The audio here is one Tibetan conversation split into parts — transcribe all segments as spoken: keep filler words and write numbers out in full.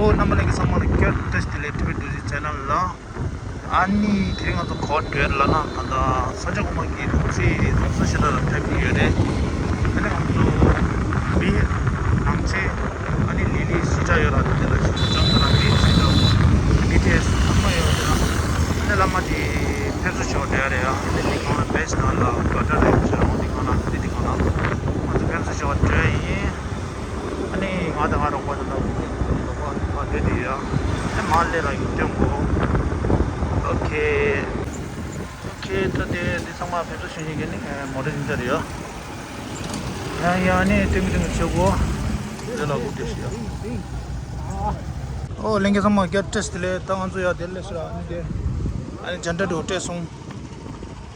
ཨོ། རྣམ་པ་ལྷན་རྒྱས་ཚང་མ་ལ་བསྐྱར་དུ་བཀྲ་ཤིས་བདེ་ལེགས། ཊི་བི་རྡོ་རྗེ་ཆེ་ནལ་ལ། ཨ་ནི་དེ་རིང་ང་ཚོ་ག་པར་འགྲོ་ཡ་ལབ་ན། ད་ལྟ་ས་སྐྱ་གོང་མ་གི་གདུང་སྲས་གདུང་སྲས་ཤ་སྟག་ལ་ཕེབས་ཀྱི་ཡོད་རེད། ཨ་ནི་ང་ཚོ་མི་ནང་ཆེན། ཨ་ནི་ལི་ལི་གཞིས་ཆགས་ཡོད་ར། དེ་ལ་ཞུ་ཅང་ད་ལ་མི་གཞིས་ཆགས་མི་ཏེ་ཚང་མ་ཡོད་རེད། ཨ་ནི་བླ་མ་དེ་ཕེབས་བསུ་ཞུ་བ་འགྲོ་ཡ་རེད་ཡ། ཨ་ནི་དེ་སྒང་ལ་བེས་ནང་ལ་ག་འདྲ་རེད་ཟེར་འོང་། དེ་སྒང་ལ་དེ་དེ་སྒང་ལ་ང་ཚོ་ཕེབས་བསུ་ཞུ་བ་འགྲོ་ཡ་ཡིན། ཨ་ནི་ང་དང་ང་རོགས་པ་དང་ད་རོགས་པ་དེ་དེ་ཡ། ཨ་ནི་མ་ལེ་ལ་ཡུག་སྟོན་གོ། ཨོ་ཁེ། ཨོ་ཁེ། ད་དེ་འདི་ཚང་མ་ཕེབས་བསུ་ཞུ་མཁན་གྱི་ནི་མོ་ཊ་འདི་འདྲ་རེད་ཡ། ཡ་ཡ། ཨ་ནི་ཏིང་ཏིང་བྱེད་གོ། དེ་ལ་སྒུག་བསྡད་ཤག་ཡ། ཨོ་ལྷན་རྒྱས་ཚང་མ་བསྐྱར་བཀྲ་ཤིས་བདེ་ལེགས། ད་ང་ཚོ་ཡ་དེ་སླེབས་ཤག་ར། ཨ་ནི་དེ་ཨ་ནི་ཇན་ཏྲ་དུ་སླེབས་སོང་།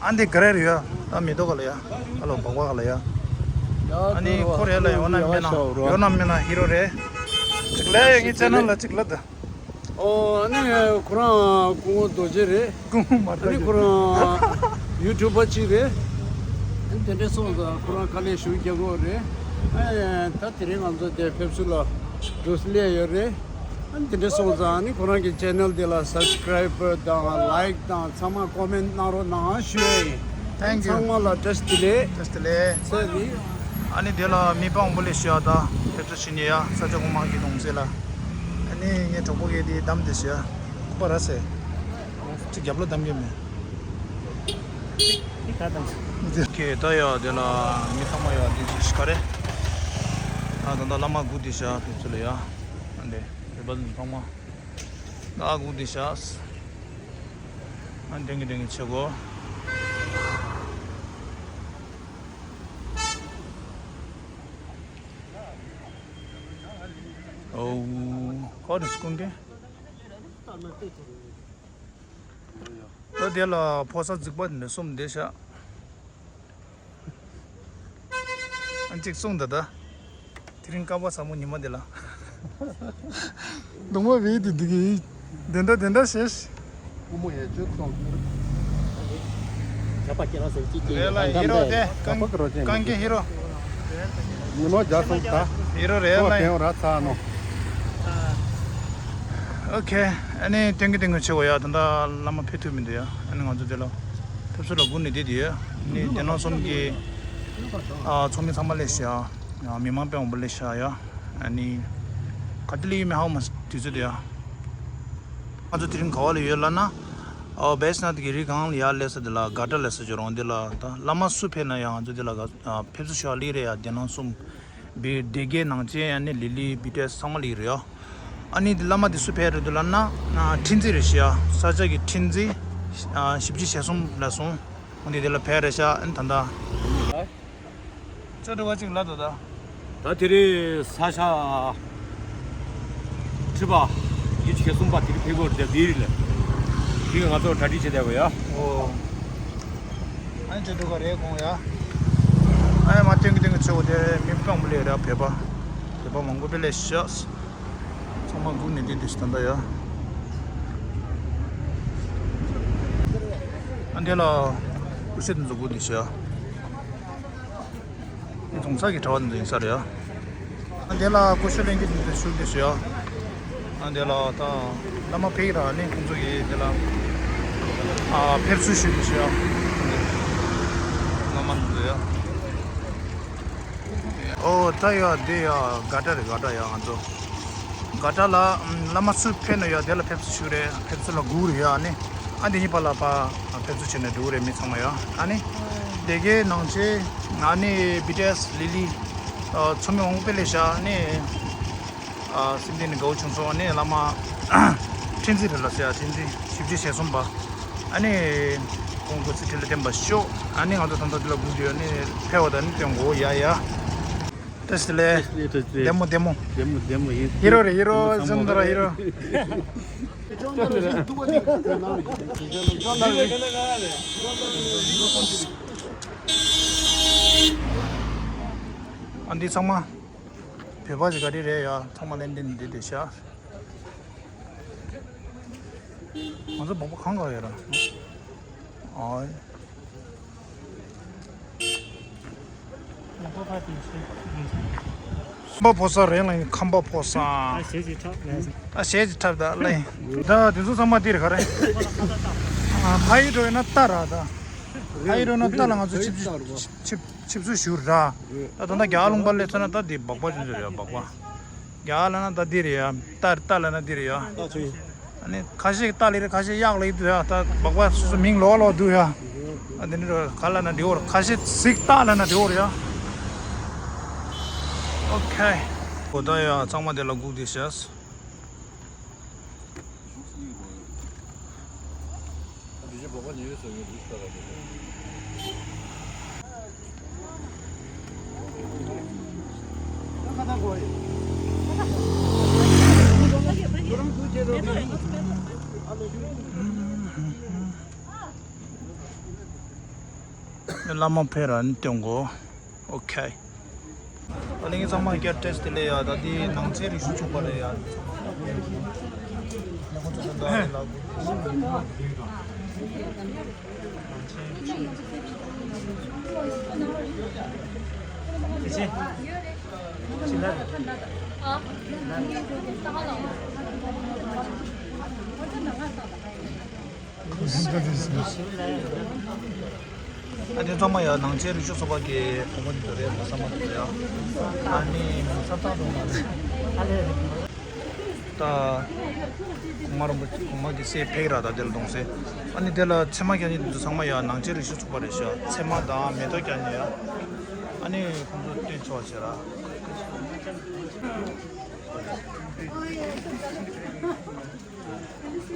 ཨ་འདི་ག་རེ་རེད་ཡ། ད་མེ་ཏོག་ག་ལ་ཡ། ཨ་ལོ་སྦག་སྦག་ག་ལ་ཡ། ཨ་ནི་ཁོ་རེ་ལ་ཡོད་ན་མེད་ན། ཡོད་ན་མེད་ན་ཧི་རོ་རེད། ཅིག་ལབ་ཡ། ངའི་ཆེ་ནལ་ལ་ཅིག་ལབ་ད། ཨོ། ཨ་ནི་ཁོ་རང་སྐུ་ངོ་རྡོ་རྗེ་རེད། སྐུ་ངོ་མ་རེད། ཨ་ནི་ཁོ་རང་ཡུ་ཊུབ་པ་ཅིག་རེད། ཨ་ནི་དེ་འདྲ་སོང་ཙང་ཁོ་རང་དཀའ་ལས་ཞེ་པོ་རྒྱག་གི་ཡོད་རེད། ཨ་ད་དེ་རིང་ང་ཚོ་དེ་ཕེབས་བསུ་ལ་འགྲོ་སླེབས་ཡོད་རེད། ཨ་ནི་དེ་འདྲ་སོང་ཙང་ཨ་ནི་ཁོ་རང་གི་ཆེ་ནལ་དེ་ལ་སབ་སི་ཀ་རའིབ་དང་ལའིཀ་དང་ཚང་མ་ཀོ་མེན་ཊི་གནང་རོགས་གནང་ཞུ་ཡ་ཡིན། Thank you. ཚང་མ་ལ་བཀྲ་ཤིས་བདེ་ལེགས། བཀྲ་ཤིས་བདེ་ལེགས། ཨ་ནི་དེ་ལ་མི་མང་པོ་སླེབས་ཤག་ཡ། ད་ཕེབས་བསུ་ཞུ་ནི་ཡ། ས་སྐྱ་གོང་མ་གི་གདུང་སྲས་ལ། ཨ་ནི་ངའི་གྲོགས་པོ་གིས་དེ་བདམས་བསྡད་ཤག་ཡ། སྐུ་པར་ར་ཟེར། ཅིག་རྒྱབ་ལོགས་བདམས་ཀྱི་མེད། ཁེ་ད་ཡ། དེ་ལ་མི་ཚང་མ་ཡ་དེ་ཅིག་ག་རེ། ད་ད་ད་བླ་མ་སྒུག་བསྡད་ཤག་ཡ། ཕེབས་བསུ་ལ་ཡ། ཨ་འདི་བོད་པ་ཚང་མ་ད་སྒུག་བསྡད་ཤག་ཡ། ཨ་འདྲེན་གི་འདྲེན་གི་བྱེད་གོ། ཨོ། ག་རེ་སྐུ་མཁྱེན། ཨོ་དེ་ལ་ཕོ་གསར་རྫིག་པ་དེ་འདྲ་གསུམ་བསྡད་ཤག་ཨ་གཅིག་གསུངས་ད་ད། དེ་རིང་སྐལ་བ་བཟང་པོ་ཉི་མ་འདི་ལ། གདོང་པ་བེ་དེ་འདི་གི། དེ་འདྲ་དེ་འདྲ་ཞེས། སྐུ་ངོ་ཡ་བཅུ་གསུངས། ཇག་པ་ཁྱེད་རང་ཟེར་གཅིག་གཅིག་རེད་ལ། ཧི་རོ་དེ་གང་གང་གི་ཧི་རོ། ཉི་མ་བརྒྱ་སོང་ད། ཧི་རོ་རེད་ལ། ཁོ་དེང་ར་ཚ་ནོ། ཨོ་ཁེ། ཨ་ནི་ཏན་གི་ཏན་གི་ཆེ་བ་ཡ། ད་ལྟ་བླ་མ་ཕེབས་ཐུབ་མི་འདུག་ཡ། ཨ་ནི་ང་ཚོ་དེ་ལ་ཕེབས་བསུ་ལ་སྒུག་ནས་བསྡད་དེ་ཡ། ཨ་ནི་དེ་ནང་གསུམ་གྱི་ཨ་ཚོགས་མི་ཚང་མ་སླེབས་ཤག་ཡ། མི་མང་དཔེ་མང་པོ་སླེབས་ཤག་ཡ། ཨ་ནི་ག་དེ་སླེབས་ཡོད་མེད་ཧ་གོ་མ་སོང་། དུས་ཚོད་དེ་ཡ། ང་ཚོ་དེ་རིང་ག་བ་ལ་ཡོད་ལབ་ན། ཨོ་བེས་ནཱཐ་གི་རི་སྒང་ལ་ཡ་སླེབས་ས་དེ་ལ་གྷ་ཊ་ལབ་ས་ཅིག་ཡོད་རེད། དེ་ལ་ད་བླ་མ་སུ་ཕེབས་ན་ཡང་ང་ཚོ་དེ་ལ་ག་ཨ་ཕེབས་བསུ་ཞུ་བ་སླེབས་རེད་ཡ། དེ་ནང་གསུམ། བི་སྡེ་དགེ་ནང་ཆེན། ཨ་ནི་ལི་ལི་བི་ཊི་ཨེས་ཚང་མ་སླེབས་རེད་ཡ། ཨ་ནི་བླ་མ་དེ་སུ་ཕེབས་རེད་འདུག་ལབ་ན། ཨ་ཁྲི་འཛིན་རེད་ཤག་ཡ། ས་སྐྱ་གི་ཁྲི་འཛིན། ཨ་བཞི་བཅུ་ཞེ་གསུམ་ལ་སོང་། འོ་འདི་དེ་ལ་ཕེབས་རེད་ཤག་ཨ་ནི་ད་ལྟ། ཅོ་འདྲི་བ་ཅིག་ལབ་དོ་ད། ད་དེ་རིང་ས་ཤ་ཁྲི་པ་ཡུལ་གྱི་གསུམ་པ་དེ་རིང་ཕེབས་ཀྱི་ཡོད་རེད། དེ་རིང་ལ་དེ་རིང་ང་ཚོ་གྲ་སྒྲིག་བྱེད་བསྡད་པ་ཡ། ཨོ། ཨ་ནི་ཅོ་འདྲི་ག་རེ་དགོངས་ཡ། ཨ་ནི་མ་ཏིང་གི་ཏིང་གི་ཆེ་བོ་དེ་མི་སྤང་པོ་ལས་ར་བོད་པ། བོད་པ་མང་པོ་དཔེ་ལས་ཤག་ཚང་མ་སྒུག་ནས་བསྡད་དུས་ད་ལྟ་ཡ། ཨ་འདི་ལ་སྐུ་གཤེགས་དེ་ཚོ་སྒུག་བསྡད་ཤག་འདི་རྫོང་སར་གྱི་གྲྭ་པ་འདི་ཚོ་ཡིན་ས་རེད་ཡ། ཨ་འདི་ལ་སྐུ་ཞབས་ལྷན་རྒྱས་འདི་ཚོ་བཞུགས་བསྡད་ཤག་ཡ། ཨ་འདི་ལ་ད་བླ་མ་ཕེབས་ར་ནི་ཁོང་ཚོ་གིས་འདི་ལ་ཨ་ཕེབས་བསུ་ཞུས་བསྡད་ཤག་ཡ། བླ་མ་འདི་ཚོ་ཡ། ཨོ་ད་ཡ་འདི་ཡ་གྷ་ཊ་རེད། གྷ་ཊ་ཡ་ང་ཚོ་གྷ་ཊ་ལ་ཨམ་བླ་མ་སུ་ཕེབས་ན་ཡ་དེ་ལ་ཕེབས་བསུ་ཞུ་རེད། ཕེབས་བསུ་ལ་སྒུག་རེད་ཡ། ཨ་ནི་ཨ་འདི་གཉིས་བར་ལ་ཕར་ཕེབས་བསུ་བྱས་ནས་འགྲོ་གི་རེད་མི་ཚང་མ་ཡ། ཨ་ནི་སྡེ་དགེ་ནང་ཆེན་ཨ་ནི་བི་ཊི་ཨེས་ལི་ལི་ཨ་ཚོགས་མི་མང་པོ་དཔེ་ལས་ཤག་ཨ་ནི། ཨ་སེམས་གཏིང་ནས་དགའ་བོ་བྱུང་སོང་། ཨ་ནི་བླ་མ་ཁྲི་འཛིན་རེད་ལ་ཟེར་ཡ། ཁྲི་འཛིན་བཞི་བཅུ་ཞེ་གསུམ་པ། ཨ་ནི་ཁོང་སྐུ་ཚེ་ཁྲི་ལ་བརྟན་པར་ཤོག་ཨ་ནི་ང་ཚོ་ད་ལྟ་འདི་ལ་སྒུག་བསྡད་ཡོད། ཨ་ནི་ཕེབས་པ་དང་ནི་སྟོན་དགོས་ཡ་ཡ། བཀྲ་ཤིས་བདེ་ལེགས། བཀྲ་ཤིས་བདེ་ལེགས། བདེ་མོ་བདེ་མོ། བདེ་མོ་བདེ་མོ་ཡིན། ཧི་རོ་རེད། ཧི་རོ་ཙམ་དུ་ར་ཧི་རོ། ཨ་འདི་ཚང་མ། བོད་པ་ཞིག་ག་རེ་རེད་ཡ། ཚང་མ་ལན་འདི་འདི་འདི་བཞག་ང་ཚོ་སྦག་སྦག་གང་ག་ཡོད་ར། ཨོ། ཁམས་པ་ཕོ་གསར་རེད་ལ། ཁམས་པ་ཕོ་གསར། ཨ་ཞེ་ཅིག་འཁྲབ་ལས། ཨ་ཞེ་ཅིག་འཁྲབ་ད་ལ། ད་དེ་ཚོ་ཚང་མ་འདིར་ག་རེ། ཨ་ཕ་ཡི་འགྲོ་ཡོད་ན་ལྟ་ར་ད། ཕ་ཡི་འགྲོ་ན་ལྟ་ལ་ང་ཚོ་ཆིབས་ཆིབས་ཆིབས་བསུ་ཞུ་ར། ད་ད་ལྟ་རྒྱ་གར་ལུང་པ་སླེབས་ཚར་ན་ད་འདི་སྦག་སྦག་ཅན་ཚོ་རེད་སྦག་སྦག། རྒྱ་གར་ལ་ན་ད་འདིར་ཡ། ལྟ་ལྟ་ལ་ན་འདིར་ཡ། ཨ་ནི་ཁ་ཤས་ལྟ་ལེ་རེད། ཁ་ཤས་གཡག་ལེ་འདུག་ཡ། ད་སྦག་སྦག་སོ་སོ་མིང་ལོག་ལོག་འདུག་ཡ། ཨ་དེ་ནི་རོ་ག་ལ་ན་འདི་འོར། ཁ་ཤས་གཟིག་ལྟ་ལ་ན་འདི་འོར་ཡ། ཨོ་ཁེ། གོ་ད་ཡ་ཚང་མ་དེ་ལ་སྒུག་དེ་ཤས། བླ་མ་ཕེབས་ར་ནི་སྟོན་གོ། ཨོ་ཁེ། ད་ལན་ཚང་མ་བསྐྱར་བཀྲ་ཤིས་བདེ་ལེགས་ཡ། ད་འདི་ནང་ཆེན་རིག་གཞུང་ཚོགས་པ་རེད་ཡ། ནང་ཆེན་ཨ་དེ་ཚང་མ་ཡ་ནང་ཆེན་རིག་གཞུང་ཚོགས་པ་གི་གོང་མ་འདི་ཚོ་རེད། ཕ་ས་མ་འདི་ཚོ་ཡ། ཨ་ནི་ས་ཐག་རིང་མ་རེད། ད་གོང་མ་རིན་པོ་ཆེ་གོང་མ་གི་སྲས་ཕེབས་ར། ད་དེ་ལ་གདུང་སྲས། ཨ་ནི་དེ་ལ་ཚད་མ་རྒྱག་མཁན་འདི་ཚོ་ཚང་མ་ཡ་ནང་ཆེན་རིག་གཞུང་ཚོགས་པ་རེད་ཤག། ཚད་མ་དང་མེ་ཏོག་རྒྱག་མཁན་ཡ། ཨ་ནི་ཁོང་ཚོ་སྟོན་ཆོག་བྱེད་ར།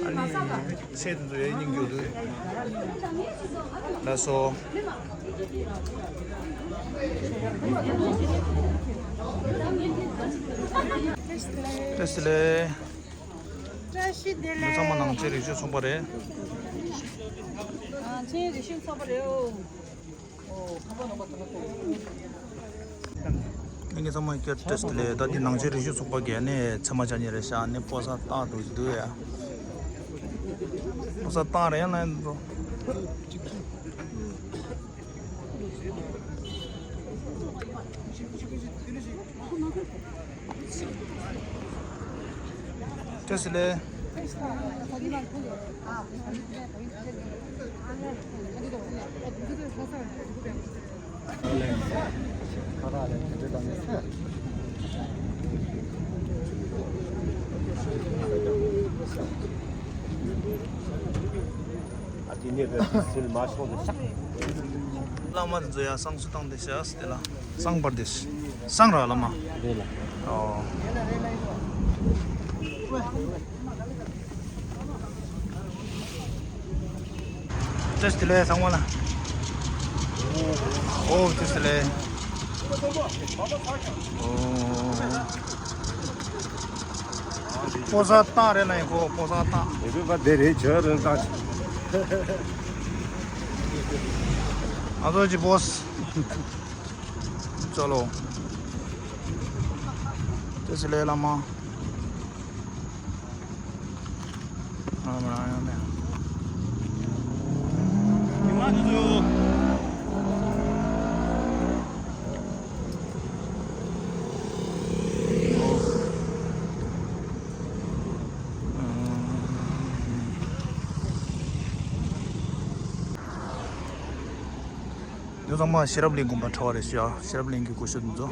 ཨ་ནི་ཚེ་དེ་ཚོ་ཡའི་སྙིང་རྒྱུ་དུས། ལགས་སོ། བཀྲ་ཤིས་བདེ་ལེགས། བཀྲ་ཤིས་བདེ་ལེགས། འདི་ཚང་མ་ནང་ཆེན་རིག་གཞུང་ཚོགས་པ་རེད། ནང་ཆེན་རིག་གཞུང་ཚོགས་པ་རེད་འོ། ངེད་ཚང་མ་བསྐྱར་བཀྲ་ཤིས་བདེ་ལེགས། ད་འདི་ནང་ཆེན་རིག་གཞུང་ཚོགས་པ་གི་ནས་ཚད་མ་སྦྱང་མཁན་རེད་ཤག། ནས་ཕོ་གསར་རྟགས་འགྲོ་གི་འདུག་ཡ། ཕོ་གསར་རྟགས་རེད་ན་འགྲོ། བཀྲ་ཤིས་བདེ་ལེགས། བླ་མ་དེ་ཚོ་ཡ་བསང་གསོལ་བཏང་དེ་ཤག་དེ་ལ། བསང་འབར་དེ་ཤག། བསང་ར་བླ་མ། རེད་ལ། ཨོ། བཀྲ་ཤིས་བདེ་ལེགས་ཚང་མ་ལ། ཨོ་བཀྲ་ཤིས་བདེ་ལེགས། ཨོ། ཕོ་གསར་རྟགས་རེད་ལ་ཡིན་ཁོ། ཕོ་གསར་རྟགས། ཨེ་བི་བ་དེ་རེད་ཇོ་རེད་ད། ང་ཚོ་གཅིག་པོ། ཅོ་ལོ། བཀྲ་ཤིས་བདེ་ལེགས་བླ་མ། འདི་ཚང་མ་ཤེས་རབ་གླིང་དགོན་པ་གྲྭ་བ་རེད་ཤག། ཤེས་རབ་གླིང་གི་སྐུ་ཞབས་འདི་ཚོ།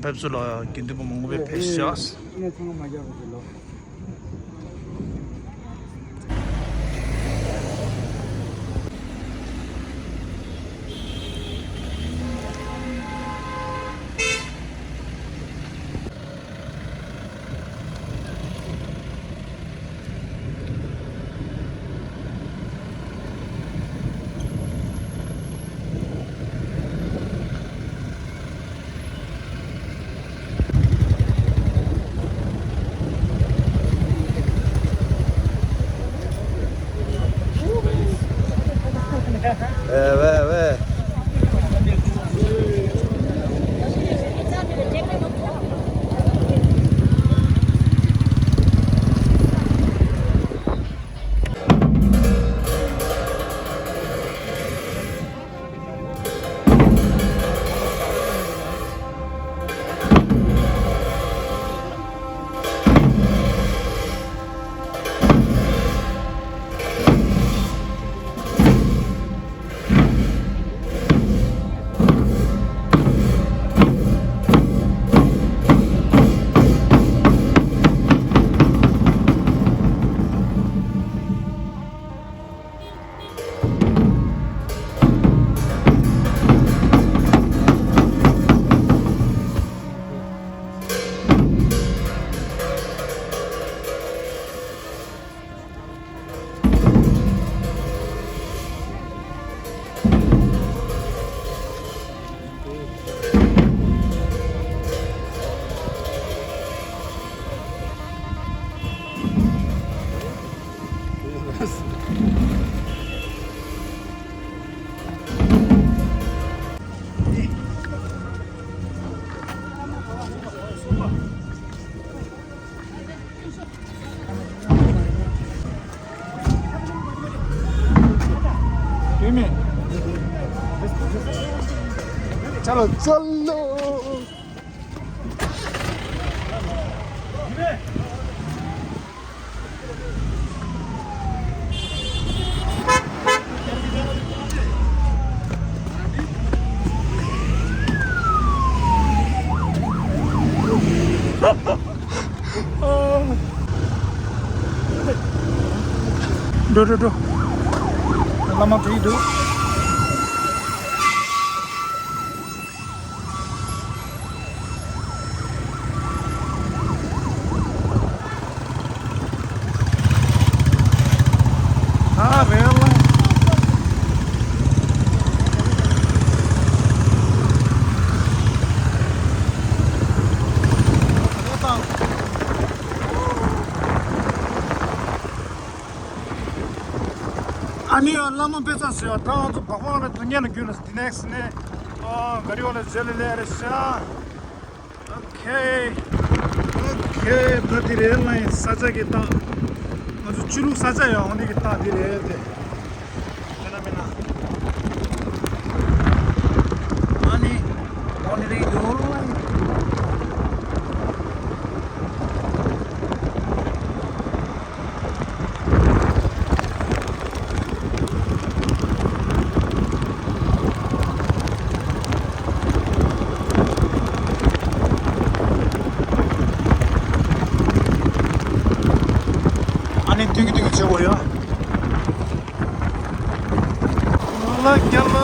ཕེབས་བསུ་ལ་དགེ་འདུན་པ་མང་པོ་ཕེབས་ཤག། ཝེ་ཝེ་ཝེ། चलो चलो। འགྲོ་འགྲོ་འགྲོ། བླ་མ་ཕེབས་འདུག། ཨ་རེད་ལ། ཨ་ནི་བླ་མ་དཔེ་ཚང་ཟེར་བ་ད་ང་ཚོ་བག་བག་ལ་དུ་ཉན་ལ་རྒྱུ་ལ་དེ་ནེག་སི་ནས་ཨ་ག་རི་བ་ལ་ཇེ་ལི་ལེ་རེ་ཤ། ཨོ་ཁེ། ཨོ་ཁེ། ད་དེ་རེད་ལ་ཡིན། ས་ཆ་གི་རྟགས། ང་ཚོ་ཆོས་ལུགས་ས་ཆ་ཡོང་འདི་གི་རྟགས་དེ་རེད་དེ། དེ་ན་མིན་ན། ཨ་ནི། འོ་ནི་རེད་འདུག་ལ་ཡིན། ཨ་ནི་ཐུང་གི་ཐུང་གི་བྱེད་དགོས་ཡ། ལ་རྒྱ་ལ།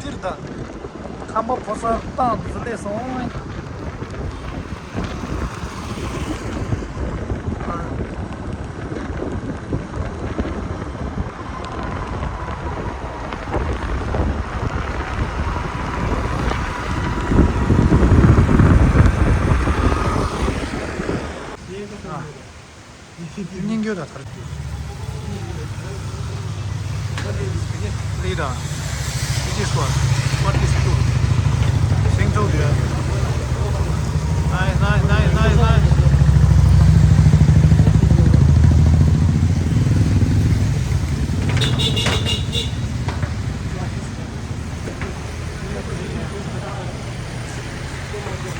ཏིར་ད་ཏིར་ད། ཁམས་པ་ཕོ་གསར་ཏང་དུ་སླེབས་སོང་། སྙིང་རྒྱུ་དང་ཐར་རྒྱུ། ལི་དང་། It is what? What is true? Sing to the. Nice, nice, nice, nice, nice.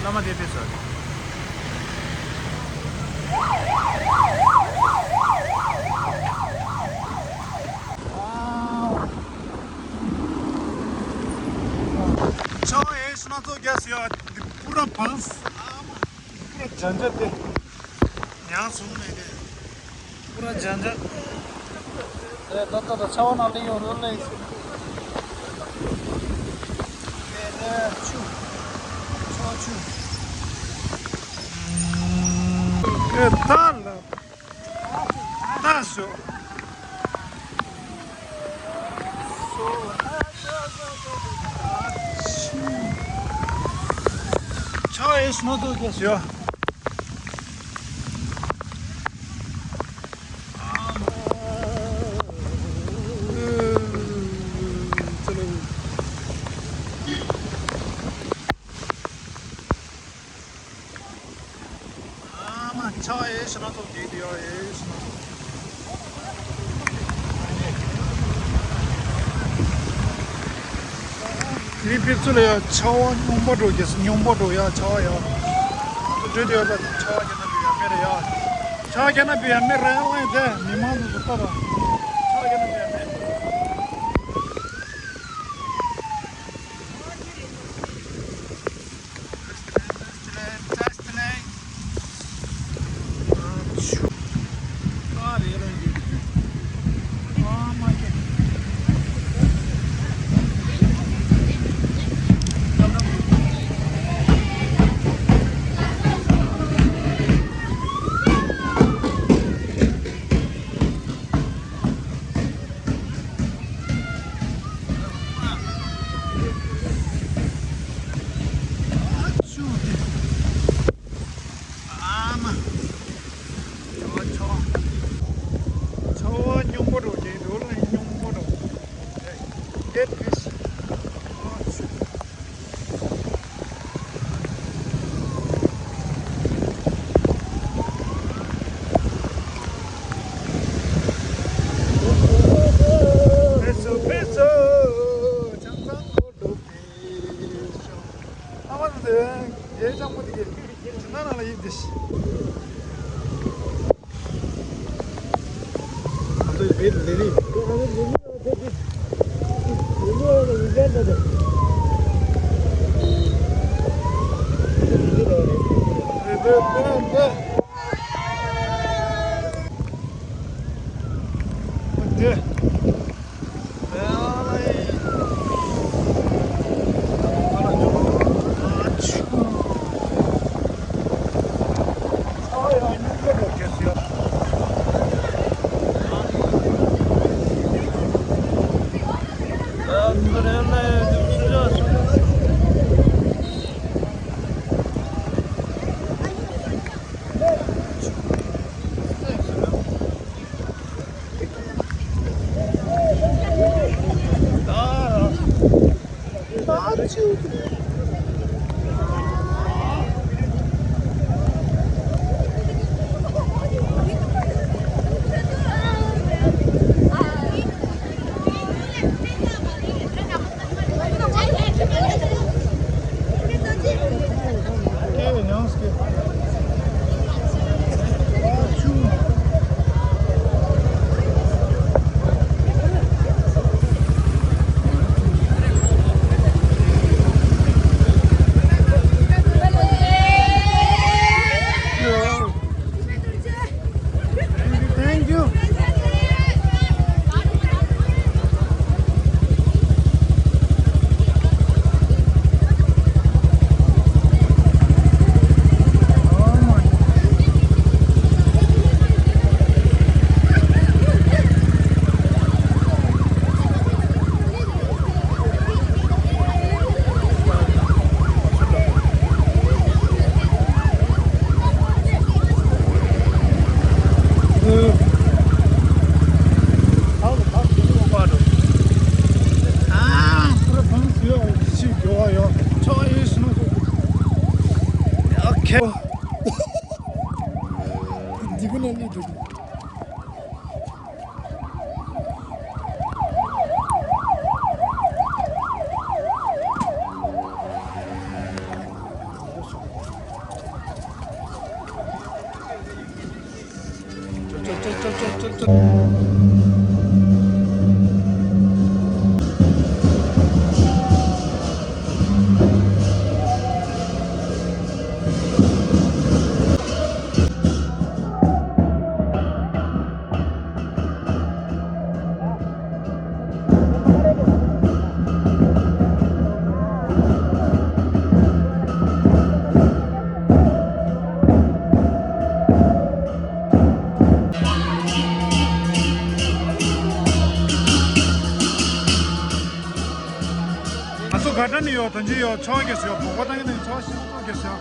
བླ་མ་དེ་དེ་ཟེར། ཆོ་ཨེ་སྣ་ཚོགས་རྒྱ་སེ་བ་འདི་པུ་ར་བང་སི་ཨ་མ། པུ་ར་ཇན་ཇ་དེ། ཉང་སུ་མེད་དེ། པུ་ར་ཇན་ཇ། ཨེ་ད་ད་ད་ཆ་བ་ན་ལེ་ཡོ་རོ་ལེ། ཨེ་ཨེ་ཆུ། ཆོ་ཆུ། ཨེ་ད་ལ། ད་ཤོ། ཆོ་ཨེ་སྣ་ཚོགས་རྒྱ་སེ་བ། ཨ་མ་ཆ་ཨེ་ཤ་ན་ཚོགས་དེ་དེ་ཨེ་ཤ་ན་ཚོགས། དེའི་ཕྱི་ཚུལ་ལ་ཡ་ཆ་བ་སྙོམས་པོ་འགྲོ་གི་སྙོམས་པོ་འགྲོ་ཡ་ཆ་བ་ཡ། འགྲོ་དེ་ཡ་ལ་ཆ་བ་རྒྱ་ན་བུ་ཡ་མེ་རེ་ཡ། ཆ་བ་རྒྱ་ན་བུ་ཡ་མེ་རེ་ཡ་ལ་ཡ་དེ་མི་མང་དུ་སུ་ལྟ་བ། ཆ་བ་རྒྱ་ན་བུ་ཡ་མེ། Thank you. Okay. ང་ཚོ་ག་འདྲ་ནས་ཡོད། དོན་གྱི་ཡོད། ཆོག་གི་ཡོད། བོགས་པ་བཏང་གི་ནས་ཆོག་ཤིག་ཐོག་གི་ཡོད།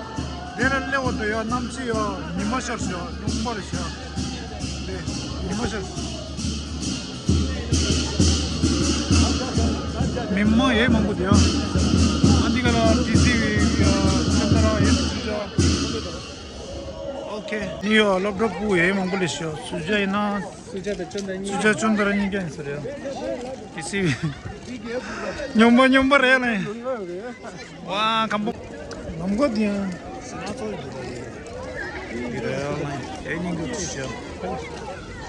དེ་ལ་སླེབས་འོ་དོ་ཡོད། གནམ་གཤིས་ཡོད། ཉི་མ་ཤར་ཤག་ཡོད། ཉུང་པར་ཤག་དེ་ཉི་མ་ཤར། མི་མང་ཡེ་མང་པོ་འདུག་ཡ། ཨ་འདི་ག་ལ་ཊི་སི་ཝི་ཡ་ཁྱབ་ད་ར་ཡེ་སུ་ཇ། ཨོ་ཁེ། ནི་ཡོ་སློབ་གྲོགས་པོ་ཡེ་མང་པོ་ལས་ཤོ་སུ་ཇ་ཡིན་ན། སུ་ཇ་དང་ཅོན་ཏ་གཉིས། སུ་ཇ་ཅོན་ཏ་ར་གཉིས་ཀ་ཡིན་ཟེར་ཡ། ཊི་སི་ཝི། སྙོམས་པ་སྙོམས་པ་རེད་ལེ། ཝ་ཁམ་པོ། ལམ་གོ་དེ་ཡང་ས་ཚོ་ཡོད་རེད། ཡོད་རེད་ཨ་མ་ཡེ་སྙིང་གི་ཁྲིད་ཤོ།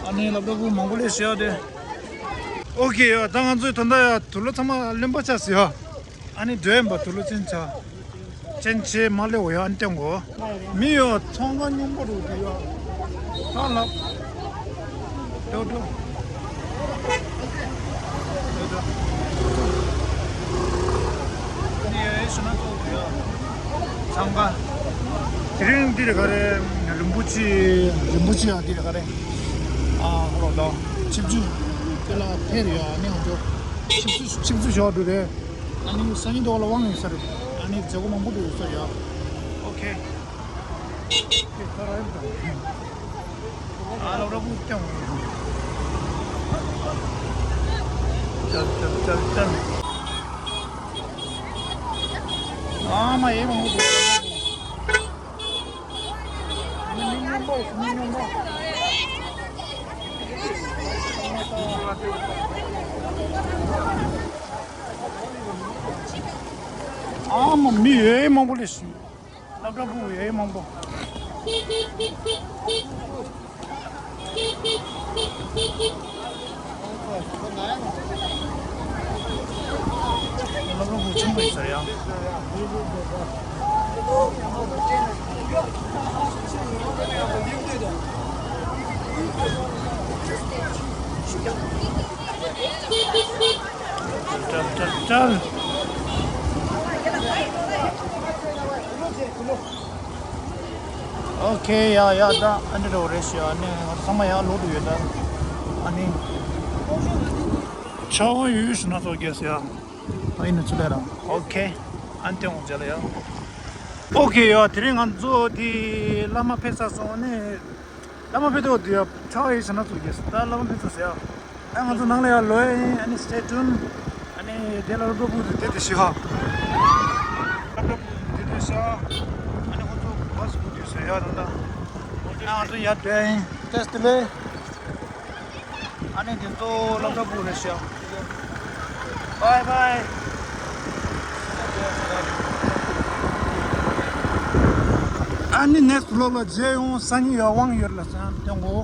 ཨ་ནི་སློབ་གྲོགས་པོ་མང་པོ་ལས་ཤོ་དེ། ཨོ་ཁེ་ཡ། ད་ང་ཚོའི་དོན་དག་ཡ་དུག་ལོག་ཚང་མ་རློན་པ་ཆགས་སོང་ཡ། ཨ་ནི་འགྲོ་ཡིན་པ་དུག་ལོག་ཅན་ཆ། ཅན་ཆེ་མ་ལེ་འོ་ཡ་ཨ་ནི་སྟོན་གོ། མི་ཡོ་ཚོང་ཁང་སྙོམས་པོ་རུ་དུ་ཡོ། ད་ལབ། འགྲོ་འགྲོ། འགྲོ་འགྲོ། ཨ་ནི་ཡ་ཡ་ཤུ་ན་ཚོ་དུ་ཡོ། ཚང་པ། དེ་རིང་འདི་རེད་ག་རེ། རིན་པོ་ཆེ། རིན་པོ་ཆེ་ཡང་འདི་རེད་ག་རེ། ཨ་ཧོ་ལོ་ལོ། ཆིབས་བསྒྱུར། དེ་ལ་ཕེབས་ཡོད་ཨ་ནི་ང་ཚོ། ཆིབས་བསྒྱུར་ཆིབས་བསྒྱུར་ཞོག་འགྲོ་རེད། ཨ་ནི་སང་ཉིན་དོག་ལ་དབང་ཡོད་ས་རེད། ཨ་ནི་མཛད་སྒོ་མང་པོ་འགྲོ་ཡོད་ས་ཡོད། ཨོ་ཁེ། ཨ་ལོ་ར་བུ་ཀྱང་། ཅལ་ཅལ་ཅལ་ཅལ། ཨ་མ་ཡེ་མང་པོ་འདུག་མི་མི་སྙོམས་པོ་མི་སྙོམས་པོ། ཨ་མ་མི་ཡེ་མང་པོ་ལས་ཤིག་སློབ་གྲྭ་ཕྲུ་གུ་ཡེ་མང་པོ། ཨ་མ་མི་ཡེ་མང་པོ་ལས་ཤིག་སློབ་གྲྭ་ཆེན་པོ་ཡིན་ས་རེད་ཡ། ཏྲལ་ཏྲལ་ཏྲལ། ཨོ་ཁེ། ཡ་ཡ། ད་ཨ་འདྲ་འདྲ་བོ་རེད་ཤག་ཨ་ནི་ང་ཚོ་ཚང་མ་ཡར་ལོག་འགྲོ་ཡོད་ད། ཨ་ནི་ཆར་པ་ཡོད་ཤག་སྣ་ཚོགས་རྒྱག་ས་ཡ། ཨ་ཡིན་ན་ཚུར་ལ་རང་། ཨོ་ཁེ། ཨ་ནི་དེ་འོང་རྗེས་ལ་ཡ། ཨོ་ཁེ། ཡ་དེ་རིང་ང་ཚོ་དེ་བླ་མ་ཕེབས་ཚར་སོང་ནི། བླ་མ་ཕེབས་དུས་དེ་ཡ་ཆར་པ་ཡོད་ཤག་སྣ་ཚོགས་རྒྱག་ས། ད་བླ་མ་ཕེབས་ཚར་ཟེར་ཡ། ཨ་ང་ཚོ་ནང་ལ་ཡར་ལོག་ཡ་ཡིན། ཨ་ནི་stay tuned། ཨ་ནི་དེ་ལ་སློབ་གྲྭ་ཕྲུ་གུ་དེ་དེ་ཤི་ཧ། སློབ་གྲྭ་ཕྲུ་གུ་དེ་དེ་ཤི་ཧ། ཨ་ནི་ཁོ་ཚོ་བྷ་སི་ཕུད་དེ་ཤི་ཡ་ད་ད། ཨ་ང་ཚོ་ཡར་བསྡད་ཡིན། ཏེས་དེ་ལས། ཨ་ནི་དེ་ཚོ་སློབ་གྲྭ་ཕྲུ་གུ་རེད་ཤག Bye bye། ཨ་ནི་next vlog ལ་མཇལ་ཡོང་། སང་ཉིན་ཡར་དབང་ཡོད་ལ་སང་སྟོན་གོ།